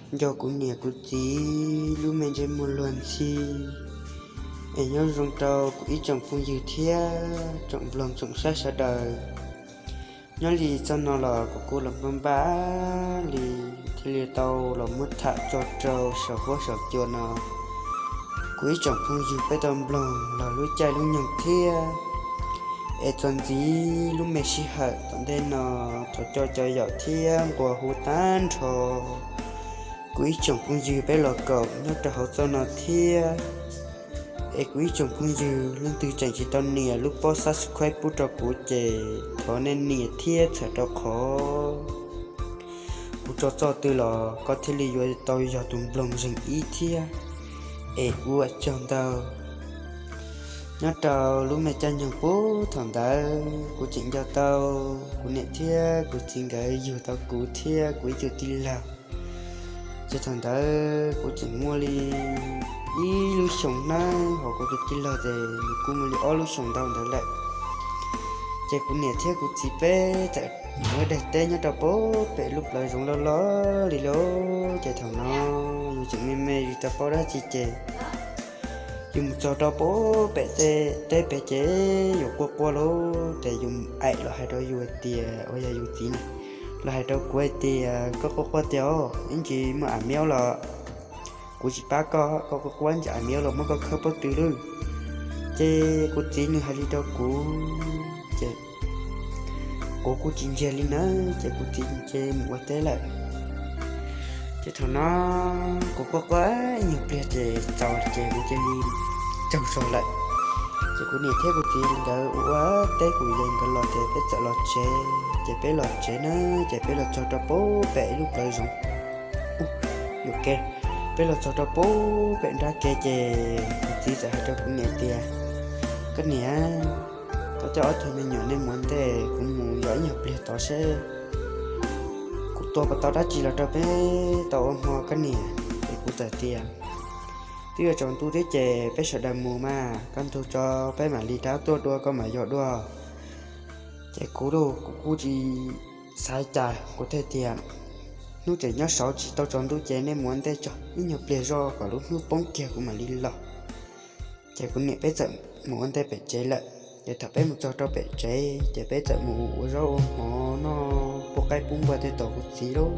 Nco kuv niam kuv txiv lub me ntsej muag luag ntxhi, es nyob zoo rau kuv ib tsoom phooj ywg thiab tsoom mloog tsoom saib sawv daws. Nyob li txog no los kuv kuj los npaj npaj li thiaj li tau los muab tham tso rau saum huab saum cua no. Kuv ib tsoom phooj ywg peb tau mloog los lub caij lub nyoog thiab, es txuas ntxiv lub me sij hawm tom ntej no, thov coj cov yam thiab nqua hu tag nrho kuv ib tsoom phooj ywg peb los koom nyob rau hauv txoj no thiab. Es kuv ib tsoom phooj ywg leej twg tseem tsis tau nias lub pob subscribe pub rau kuv ces thov nej nias thiab txhawm rau qhov kuv tso txoj twg los koj thiaj li yuav tau yog tus mloog zeem ib thiab. Es ua tsaug ntau. Nyob rau lub me caij nyoog puag thaum ntawd kuv tseem nco tau kuv niam thiab kuv txiv nkawd yug tau kuv thiab kuv ib tug tij laug. Ces thaum ntawd kuv tseem muaj li ib lub xyoos nawb, ho kuv tus tij laug ces nws kuj muaj li ob lub xyoos ntau ntawd lawm. Ces kuv niam thiab kuv txiv peb txawm mus ua daim teb nyob rau puag pem lub plawv zoov loj loj li lauj. Ces thaum no yus tseem me me yus tsis tau paub dab tsi ces yus mus txog rau puag pem teb pem ces yus quaj quaj lauj, ces yus aim los hais rau yus hais tias, uas yog yus txiv na, los hais rau kuv hais tias, koj quaj quaj tiag os, ib ntsis muaj a miaub los kuv tsis pab koj, koj quaj quaj ib ntsis a miaub los muab koj khawb pob tw lauj. Ces kuv txiv nws hais li rau kuv ces kuv kuj tsis ntsia li nawb, ces kuv txiv ces mus ua teb lawm. Ces thaum no kuv quaj quaj ib nyuag pliag ces txaus ces kuv cia li tsaug zog lawm. Ces kuv niam thiab kuv txiv nkawd ua ua teb kuv yawg nkawd los ces peb txawm los tsev. Ces peb los tsev na, ces peb los txog rau puag pem ib lub plawv zoov yuam kev. Peb los txog rau puag pem nrab kev ces kuv txiv txawm hais rau kuv niam tias, koj niam, koj coj ob tug me nyuam nej mus ua ntej, kuv mus zov ib nyuag pliag tod seb kuv tua puas tau dab tsi los rau peb tau ua hmo koj niam. Ces kuv txawm tias, twb yuav tsaus ntuj thiab ces peb sawv daws mus mas kaj ntug tso peb mam li rov tuaj dua koj mam yos dua. Ces kuv los kuv kuj tsis xav cas kuv thiaj tias, hnub tseem nyob saud tsis tau tsaus ntuj ces nej mus ua ntej tso ib nyuag pliag zoj kom lub hnub poob kiag kuv mam li los. Ces kuv niam peb txawm mus ua ntej pem tsev lawm. Ces thaum peb mus txog rau pem tsev ces peb txawm mus ua zaub ua mov noj pub qaib pub npua tej tos kuv txiv lauj.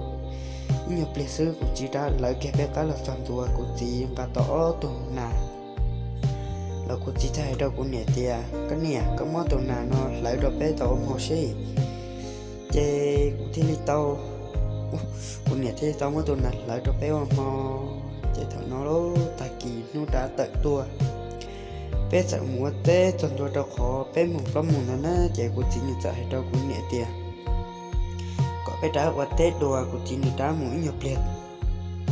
Ib nyuag pliag xwb kuv txiv rov lawv kiag peb qab los txog ntua, kuv txiv nqa tau ob tug nas los kuv txiv thiaj hais rau kuv niam tias, koj niam, koj muab tus nas no hlawv rau peb tau ua hmo seb. Ces kuv thiaj li tau, kuv niam thiaj li tau muab tus nas hlawv rau peb ua hmo. Ces thaum no tag kis hnub rov tawm tuaj, peb txawm mus ua teb txog ntua rau qhov peb mus plaub mus ntawd na, ces kuv txiv nws txawm hais rau kuv niam tias kom peb rov ua teb dua, kuv txiv nws rov mus ib nyuag pliag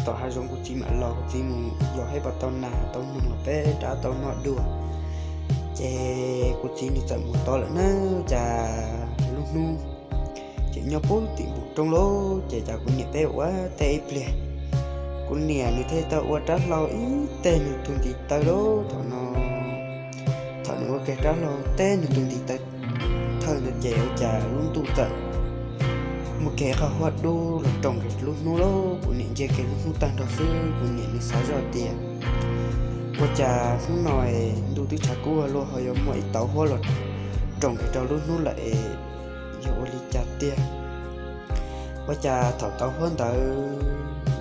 tom hav zoov kuv txiv mam los, kuv txiv mus yos seb puas tau nas tau noog los peb rov tau noj dua. Ces kuv txiv nws txawm mus tod lawm na, cas lub hnub ces nyob puag tim npum roob lauj, ces cas kuv niam peb ua teb ib pliag, kuv niam nws thiaj tau ua rab hlau ib teg nws tus ntiv taw lauj. Thaum no, thaum nws ua kiag rab hlau teb nws tus ntiv taw thawj ntawd ces ua cas lub ntuj txawm muaj kiag qhov huab dub los roos kiag lub hnub lauj. Kuv niam ntsia kiag lub hnub tag nrho xwb kuv niam nws xav zoj tias, ua cas hnub no ntuj twb tshav kub ua luaj ho yuav muaj ib tauv huab los roos kiag rau lub hnub lawm es yog ua li cas tiag. Ua cas thaum tauv huab ntawd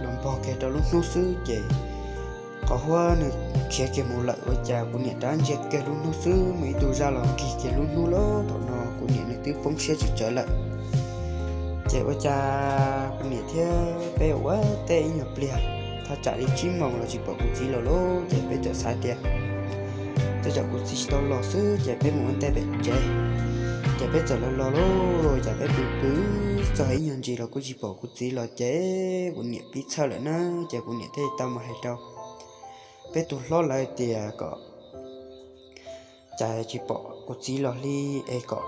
los npog kiag rau lub hnub xwb ces qhov huab nws khiav kiag mus lawm, ua cas kuv niam rov ntsia kiag lub hnub xwb muaj ib tug zaj los nkig kiag lub hnub lauj. Thaum no kuv niam nws twb poob siab tsis tsawg lawm. Ces ua cas kuv niam thiab peb ua teb ib nyuag pliag, thaj tsam li tsib moos los tsis pom kuv txiv los lauj, ces peb txawm xav tias tej zaum kuv txiv tsis tau los xwb ces peb mus ua ntej pem tsev. Ces peb txawm los los lauj, cas peb pw pw txog ib nyuag ntsis los kuj tsis pom kuv txiv los ces kuv niam pib txhawj lawm na, ces kuv niam thiaj tau mus hais rau peb tus hlob lawv tias kom cas tsis pom kuv txiv los li, es kom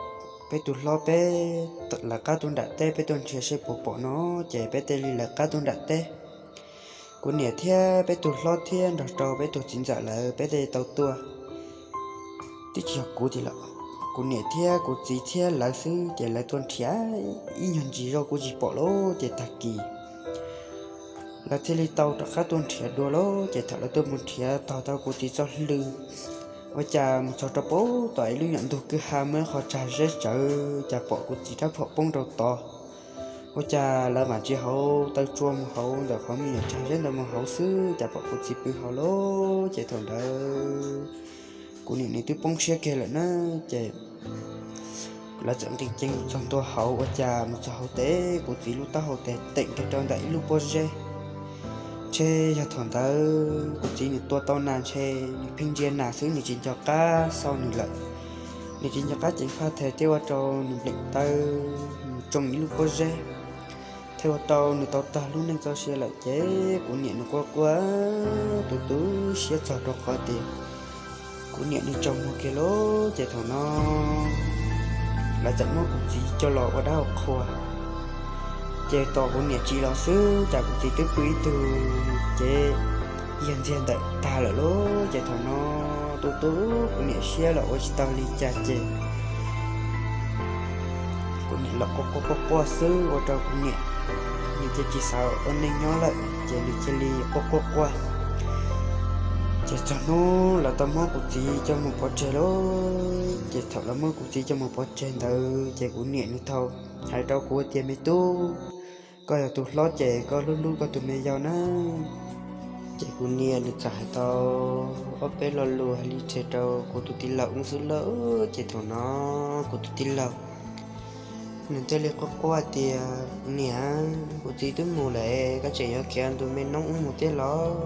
peb tus hlob peb lawv qab tuaj nram teb peb tuaj nrhiav seb puas pom no, ces peb thiaj li lawv qab tuaj nram teb. Kuv niam thiab peb tus hlob thiab nrog rau peb tus txiv ntxawm lawv peb thiaj tau tuaj. Twb tsis yog kuv tiag los, kuv niam thiab kuv txiv thiab lawv xwb ces lawv tuaj nrhiav ib nyuag ntsis zoj kuj tsis pom lauj, ces tag kis lawv thiaj li tau rov qab tuaj nrhiav dua lauj. Ces thaum lawv tuaj mus nrhiav tog tau kuv txiv txoj hlw, ua cas mus txog rau pem tom ib lub nyuam ntug kwj ha muaj ib qho tsag zeb tsawv, cas pom kuv txiv rab phom poob rau tod. Ua cas lawv mam ntsia hauv taw tsua mus hauv ntawm qhov me nyuam tsag zeb ntawd mus hauv xwb, cas pom kuv txiv pw hauv lauj. Ces thaum ntawd kuv niam nws twb poob siab kiag lawm na, ces lawv txawm nqis ceev txog ntua hauv, ua cas mus txog hauv tes kuv txiv lub taub hau tes teem kiag rau ntawm ib lub pob zeb. Ntshe yog thaum ntawd kuv txiv nws tua tau nas, ntshe nws pheej ntsia nas xwb, nws tsis nco qab xauj nws lawm. Nws tsis nco qab ceev faj them thiaj ua rau nws npleem taw mus tsoo ib lub pob zeb, thiaj ua rau nws tau tag lub neej txoj sia lawm. Ces kuv niam nws quaj quaj tu tu siab txog rau qhov tias kuv niam nws tsaus muag kiag lauj. Ces thaum no lawv txawm muab kuv txiv coj los ua dab ua qhua. Ces tos kuv niam tsis los xwb, cas kuv txiv twb pw ib tug ces yog ntxiag ntawm tag lawm lauj. Ces thaum no tu tu kuv niam siab los ua tsis tau li cas, ces kuv niam los quaj quaj quaj quaj xwb, ua rau kuv niam nws cia tsis xav ua neej nyob lawm, ces nws cia li quaj quaj quaj. Ces txog hnub lawv tau muab kuv txiv coj mus pov tseg lauj. Ces thaum lawv muab kuv txiv coj mus pov tseg ntawd, ces kuv niam nws tau hais rau kuv tias, Me tub, koj yog tus hlob ces koj hlub hlub koj tus me yau nawb. Ces kuv niam nws txawm hais tau ob peb lo lus hais li ntawd rau kuv tus tij laug xwb lauj. Ces thaum no kuv tus tij laug nws thiaj li quaj quaj tias, Niam, kuv txiv twb mus lawm, koj tseem yuav khiav ntu me noob mus thiab los?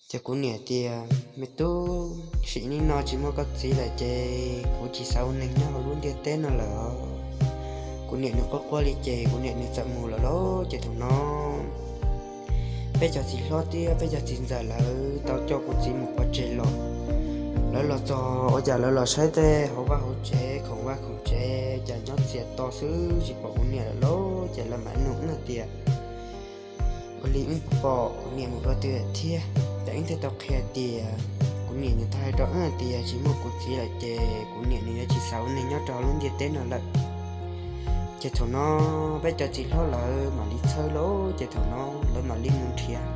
Ces kuv niam tias, Me tub, sim neej no tsis muaj koj txiv lawm ces kuv tsis xav ua neeg nyob hauv lub ntiaj teb no lawm. Kuv niam nws quaj quaj li ces kuv niam nws txawm mus lawm lauj. Ces thaum no peb cov txiv hlob thiab peb cov txiv ntxawm lawv tau coj kuv txiv mus pov tseg los. Lawv los txog ua cas lawv los saib tej hauv vaj hauv tsev, khoom vaj khoom tsev, cas nyob txias to xwb tsis pom kuv niam lawm lauj. Ces lawv mam nug wb hais tias, Ua li wb pom kuv niam mus dua twg thiab? Ces wb thiaj tau qhia tias kuv niam nws tau hais rau wb hais tias tsis muaj kuv txiv lawm ces kuv niam nws yuav tsis xav ua neeg nyob rau lub ntiaj teb no lawm. Ces thaum no peb cov txiv hlob lawv mam li txhawb lauj. Ces thaum no lawv mam li mus nrhiav.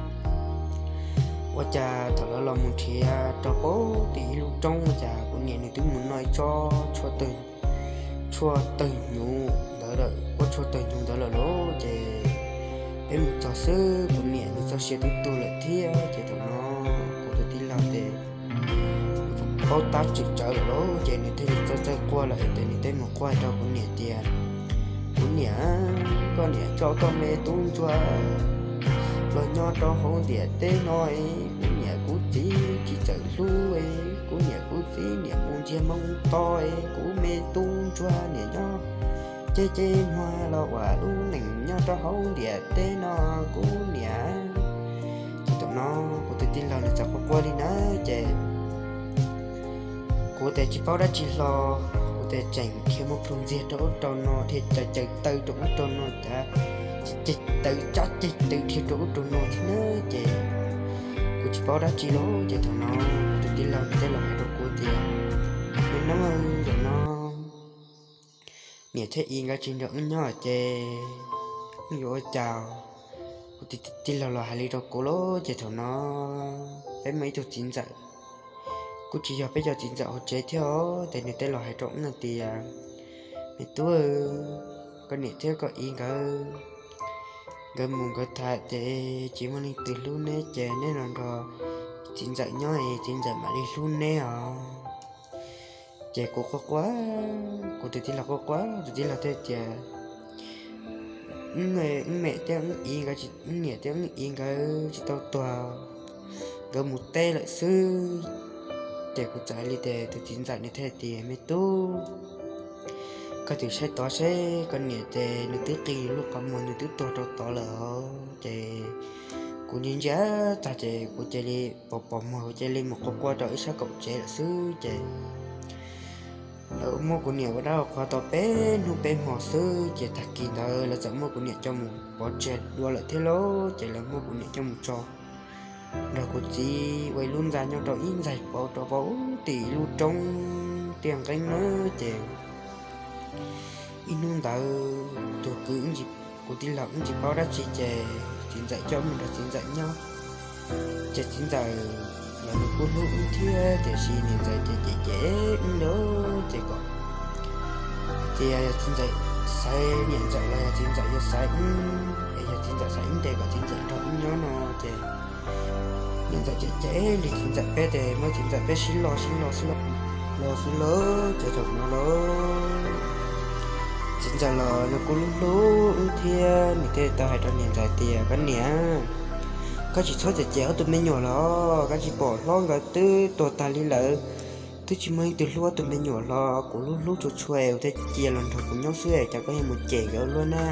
Ua cas thaum lawv los mus nrhiav rau pem tim ib lub roob, ua cas kuv niam nws twb mus noj ib tsob tshuaj tawg, tshuaj tawg hnyuv ntawd lawm, kuj tshuaj tawg hnyuv ntawd lawm lauj. Ces peb mus txog xwb kuv niam nws txoj sia twb tu lawm thiab. Ces thaum no kuv tus tij laug ces paub tab tsis tsawv lawm lauj, ces nws thiaj li txawj txawj quaj lawm, ces nws thiaj mus quaj rau kuv niam tias, Kuv niam, koj niam tso koj me tub ntsuag los nyob rau hauv ntiaj teb no es kuv niam kuv txiv tsis txawj hlub es kuv niam kuv txiv niam mus ntsiag moo to es kuv me tub ntsuag niam nyob ceb ceb muag los ua lub neej nyob rau hauv ntiaj teb no, kuv niam. Ces thaum no kuv tus tij laug nws txawm quaj quaj li na, ces kuv tes tsis paub dab tsi hlo, kuv tes tseem khiav mus plhus ntxiag rau ub rau no, dhia caws caws taw rau ub rau no, cav ceg taw, cab ceg taw dhia rau ub rau no thiab na. Ces kuv tsis paub dab tsi lauj. Ces thaum no kuv tus tij laug nws thiaj los hais rau kuv tias, Me noob, zaum no niam thiab txiv nkawd tsis nrog wb nyob ces wb yuav ua cas? Kuv tus tij laug los hais li rau kuv lauj. Ces thaum no peb muaj ib tug txiv ntxawm, kuj tsis yog peb cov txiv ntxawm hauv tsev thiab os, ces nws thiaj los hais rau wb hais tias, Me tub, koj niam thiab koj txiv nkawd, nkawd mus nkawd tham ces tsis muaj leej twg hlub neb ces neb los nrog txiv ntxawm nyob es txiv ntxawm mam li hlub neb os. Ces kuv quaj quaj, kuv tus tij laug quaj quaj, tus tij laug thiaj tias, Wb me thiab wb txiv nkawd, wb niam thiab wb txiv nkawd tsis tau tuag, nkawd mus teb lawm xwb. Ces kuv txawm hais li ces tus txiv ntxawm nws thiaj tias, Me tub, koj tus saib tod seb, koj niam ces nws twb qi lub qhov muag, nws twb tuag rau tod lawm os. Ces kuv ntsia ntsia tag ces kuv cia li pos pos muag, kuv cia li mus quaj quaj rau ib sab kaum tsev lawm xwb. Ces lawv muab kuv niam ua dab ua qhua tau peb hnub peb hmo xwb, ces tag kis ntawd lawv txawm muab kuv niam coj mus pov tseg dua lawm thiab lauj. Ces lawv muab kuv niam coj mus tso nrog kuv txiv ua ib lub ntxa nyob rau ib ntxaig pauv rau pauv tim ib lub roob tiaj nqeeb na. Ces ib hnub ntawd tus kwv, kuv tij laug wb tsis paub dab tsi ces txiv ntxawm coj mus nrog txiv ntxawm nyob. Ces txiv ntxawm los nws kuj hlub wb thiab, tiam sis niam ntxawm ces cem cem wb lawm ces kom tias yog txiv ntxawm xaiv niam ntxawm los yog txiv ntxawm yuav xaiv wb, es yog txiv ntxawm xaiv wb ntes kom txiv ntxawm nrog wb nyob no ces niam ntxawm cem cem li txiv ntxawm peb ces muab txiv ntxawm peb sib lo sib lo xwb los xwb lawm ces thaum no los txiv ntxawm los nws kuj hlub hlub wb thiab, nws thiaj tau hais rau niam ntxawm tias, koj niam, koj tsis txhob cem cem ob tug me nyuam los, koj tsis pom hlob nkawd twb tuag tag li lawm, twb tsis muaj leej twg hlub ob tug me nyuam los, kuv hlub hlub tshua tshua es kuv thiaj cia los nrog kuv nyob xwb es cas koj yuav mus cem nkawd luaj na.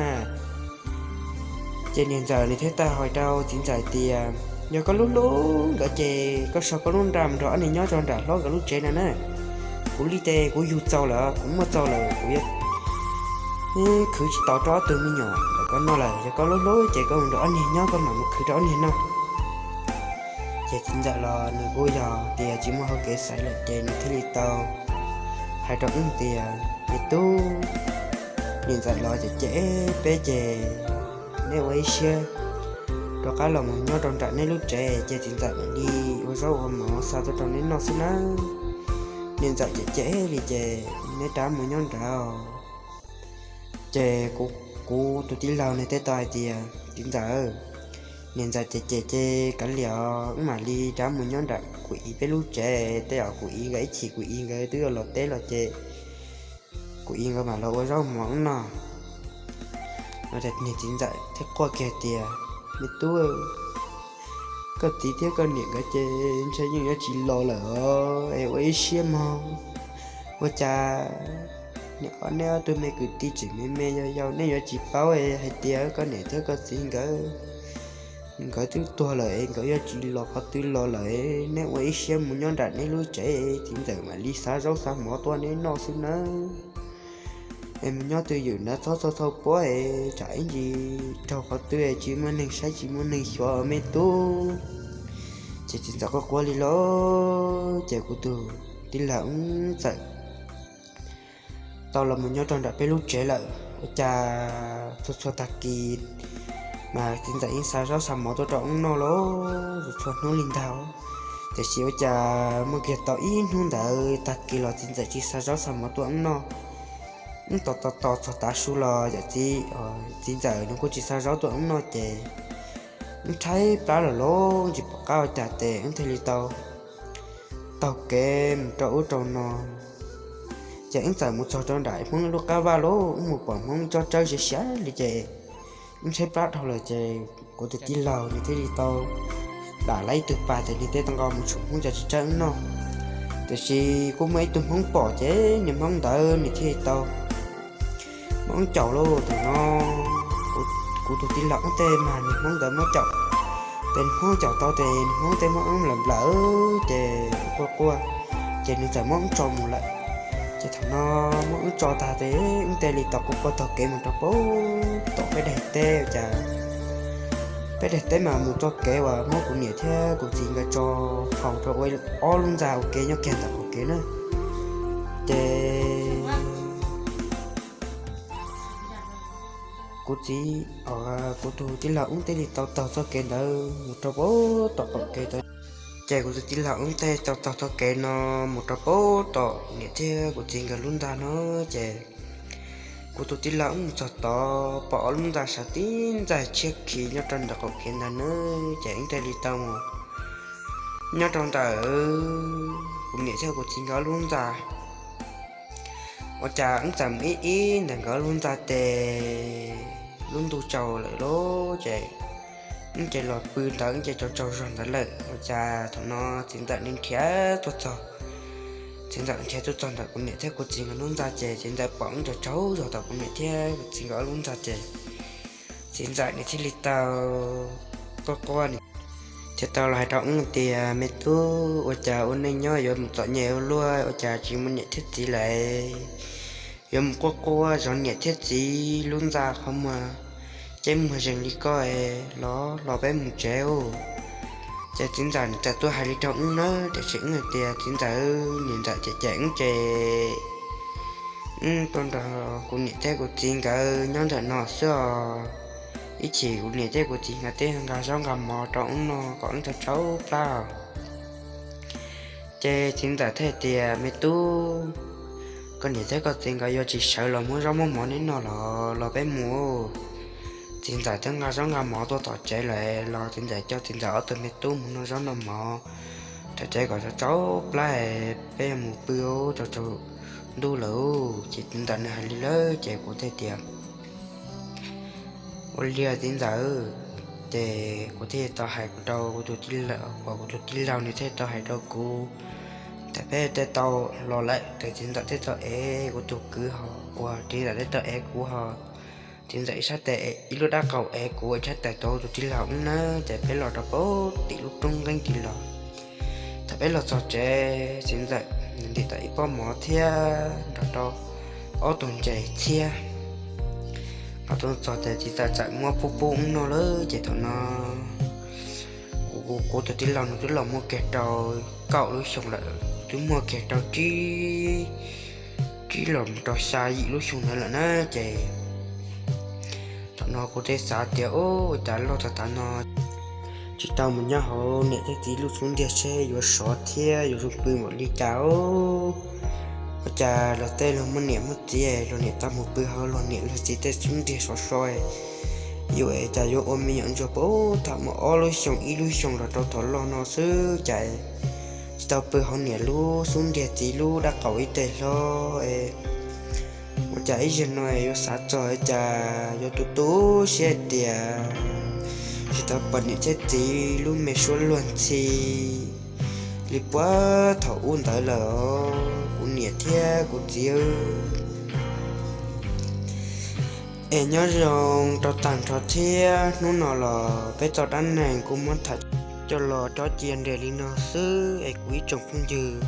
Ces niam ntxawm nws thiaj tau hais rau txiv ntxawm tias, yog koj hlub hlub nkawd ces koj so koj lub nra mus nrog ob niag nyob rau nram hlob nkawd lub tsev no na. Kuv li ces kuv yug txaus lawm, kuv muaj txaus lawm, kuv yuav khwv tsis tau rau ob tug me nyuam ntawm koj noj lawm. Yog koj hlub hlub ces koj mus nrog ob niag nyob, koj mam mus khwv rau ob niag noj. Ces txiv ntxawm los nws kuj yog tias tsis muaj hauv kev xaiv lawm ces nws thiaj li tau hais rau wb tias, me tub, niam ntxawm los cem cem peb ces neb ua ib siab rov qab los mus nyob rau nram neb lub tsev, ces txiv ntxawm mam li ua zaub ua mov xa tuaj rau neb noj xwb nawb. Niam ntxawm cem cem li ces neb rov mus nyob nrad. Ces kuv tus tij laug nws thiaj tau hais tias, txiv ntxawm, niam ntxawm cem cem ces kav liam, wb mam li rov mus nyob nram kuv txiv peb lub tsev, tej zaum kuv txiv nkawd ib chim kuv txiv nkawd twb yuav los teb los ces kuv txiv nkawd mam los ua zaub mov wb noj. No ces niag txiv ntxawm thiaj quaj kiag tias, me tub, koj txiv thiab koj niam nkawd ces ntshe yeej yuav tsis los lawm os, es ua ib siab mog. Ua cas neb ob tug me kwv tij tseem me me yau yau, neb yuav tsis paub hais tias koj niam thiab koj txiv nkawd, nkawd twb tuag lawm es nkawd yuav tsis los qhov twg los lawm, neb ua ib siab mus nyob nram neb lub tsev, txiv ntxawm mam li xav zaub xav mov tuaj neb noj xwb nawb. Es mus nyob twj ywm nawb, txhob txhawj txhawj pob es tsam ib ntsis raug qhov twg tsis muaj neeg saib tsis muaj neeg xyuas me tub. Ces txiv ntxawm quaj quaj li los ces kuv tus tij laug wb txawm tau los mus nyob rau nram peb lub tsev lawm. Ua cas txhua txhua tag kis mas txiv ntxawm yeej xa zaub xa mov tuaj rau wb noj los txhua txhua hnub li ntag. Tiam sis ua cas muaj kiag tau ib hnub ntawd tag kis los txiv ntxawm tsis xa zaub xa mov tuaj wb noj. Wb tos tos tos txog tav su los yawm txiv, txiv ntxawm nws kuj tsis xa zaub tuaj wb noj ces wb tshaib plab lawm los tsis pom qab ua cas ces wb thiaj li tau taug kev mus rau ub rau no. Ces wb txawm mus txog rau nram Hmoob lub qab vaj los wb mus pom Hmoob tsob tsawb siav siav li ces wb tshaib plab dhau lawm ces kuv tus tij laug nws thiaj li tau dam lawv ib tug pas ces nws thiaj tau nqa mus tshum Hmoob cov txiv tsawb wb noj. Tiam sis kuj muaj ib tug Hmoob pom ces niag Hmoob ntawd nws thiaj li tau muab wb caum lauj. Thaum no kuv tus tij laug wb tej mas niag Hmoob ntawd muab caum, ces niag Hmoob caum tau ces niag Hmoob tej muab wb nplawm nplawm ces quaj quaj, ces nws txawm muab wb tso mus lawm. Ces thaum no muab wb tso tag ces wb thiaj li tau quaj quaj taug kev mus rau pem tom peb daim teb. Ua cas peb daim teb mas mus txoj kev uas muab kuv niam thiab kuv txiv nkawd tso haus rau ua ob lub ntxa ua ke nyob kiag ntawm qaum kev na. Ces kuv txiv, kuv tus tij laug wb thiaj li tau taug txoj kev ntawd mus rau pem tom qaum kev tod. Ces kuv tus tij laug wb thiaj tau taug txoj kev no mus rau pem tom niam thiab kuv txiv nkawd lub ntxa no. Ces kuv tus tij laug wb mus txog tod pom ob lub ntxa sawv tib ntxaij tshiab khiv nyob rau ntawm qaum kev ntawd na. Ces wb thiaj li tau mus nyob rau ntawm kuv niam thiab kuv txiv nkawd lub ntxa. Ua cas wb txawm mus ib ib ntawm nkawd lub ntxa ces lub ntuj tsaus lawm lauj. Ces wb ces los pw ntawd wb ces tsaug tsaug zog ntawd lawm. Ua cas thaum no txiv ntxawm nws nrhiav tuaj txog, txiv ntxawm nrhiav tuaj txog ntawm kuv niam thiab kuv txiv nkawd lub ntxa ces txiv ntxawm pom wb tsaug tsaug zog ntawm kuv niam thiab kuv txiv nkawd lub ntxa ces txiv ntxawm nws thiaj li tau quaj quaj, thiaj tau los hais rau wb tias, me tub, ua cas ua neej nyob yuav mus txom nyem ua luaj, ua cas tsis mus niam thiab txiv lawm, yuav mus quaj quaj zov niam thiab txiv lub ntxa qhov muag, ceeb muag zeeg li koj los los peb mus tsev ub. Ces txiv ntxawm nws txawm tuaj hais li rau wb na, tiam sis wb hais tias txiv ntxawm, niam ntxawm cem cem wb ces wb tuaj nrog kuv niam thiab kuv txiv nkawd nyob ntawm no xwb os. Ib chim kuv niam thiab kuv txiv nkawd twb nqa zaub nqa mov rau wb noj kom wb tsau tsau plab. Ces txiv ntxawm thiaj tias, Me tub, koj niam thiab koj txiv nkawd yuav tsis sawv los muab zaub muab mov neb noj los los peb mus. Txiv ntxawm twb nqa zaub nqa mov tuaj tom tsev lawm los txiv ntxawm coj txiv ntxawm ob tug me tub mus noj zaub noj mov tom tsev kom tsau tsau plab, peb yuav mus pw, tsau tsau ntuj lawm. Ces txiv ntxawm nws hais li lawm ces kuv thiaj tias, Ua li txiv ntxawm. Ces kuv thiaj tau hais rau kuv tus tij laug, uas kuv tus tij laug nws thiaj tau hais rau kuv tias, Peb thiaj tau los lawm. Ces txiv ntxawm thiaj tau ev kuv tus kwv ho, uas txiv ntxawm thiaj tau ev kuv ho. Txiv ntxawm ib sab tes, ib lub dab qaum ev kuv, ib sab tes tau tus tij laug ub na. Ces peb los rau pem tim lub roob nqeeb tid los. Thaum peb los txog tsev, txiv ntxawm nws ntim tau ib pob mov thiab nrog rau ob tug ntses thiab. Los txog ces txiv ntxawm txawm muab pub pub wb noj lawm. Ces thaum no kuv, kuv tus tij laug nws twb los muaj kiag rau kaum lub xyoo lawm, twb muaj kiag rau tsib, tsib los rau xya yim lub xyoo ntawd lawm na. Ces thaum no kuv thiaj xav tias, Ua cas loj tas tas no tsis tau mus nyob hauv niam thiab txiv lub xub ntiag seb yuav sov thiab yuav zoo pw npaum li cas os. Ua cas luag tej luag muaj niam muaj txiv, luag niam tau mus pw hauv luag niam luag txiv tej xub ntiag sov so, yuav es cas yuav ua me nyuam ntsuag puag thaum muaj ob lub xyoo ib lub xyoo los rau thaum loj no xwb cas tsis tau pw hauv niam lub xub ntiag txiv lub dab qaum ib teg hlo. Ua cas ib zaug no yuav xav txog cas yuav tu tu siab tias tsis tau pom niam thiab txiv lub me suab luag ntxhi li puag thaum ub ntawd lawm os kuv niam thiab kuv txiv. Es nyob zoo rau tag nrho thiab, hnub no los peb txoj dab neeg kuj muab tham coj los tso cia nres li no xwb es kuv ib tsoom phooj ywg,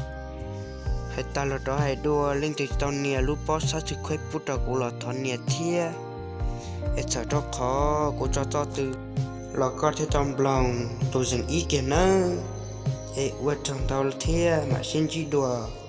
hais tag los rov hais dua, leej twg tsis tau nias lub pob subscribe pub rau kuv los thov nias thiab. Es txhawm rau qhov kuv tso txoj twg los koj thiaj tau mloog tus zeem ib kiag nawb. Es ua tsaug ntau thiab mam sib ntsib dua.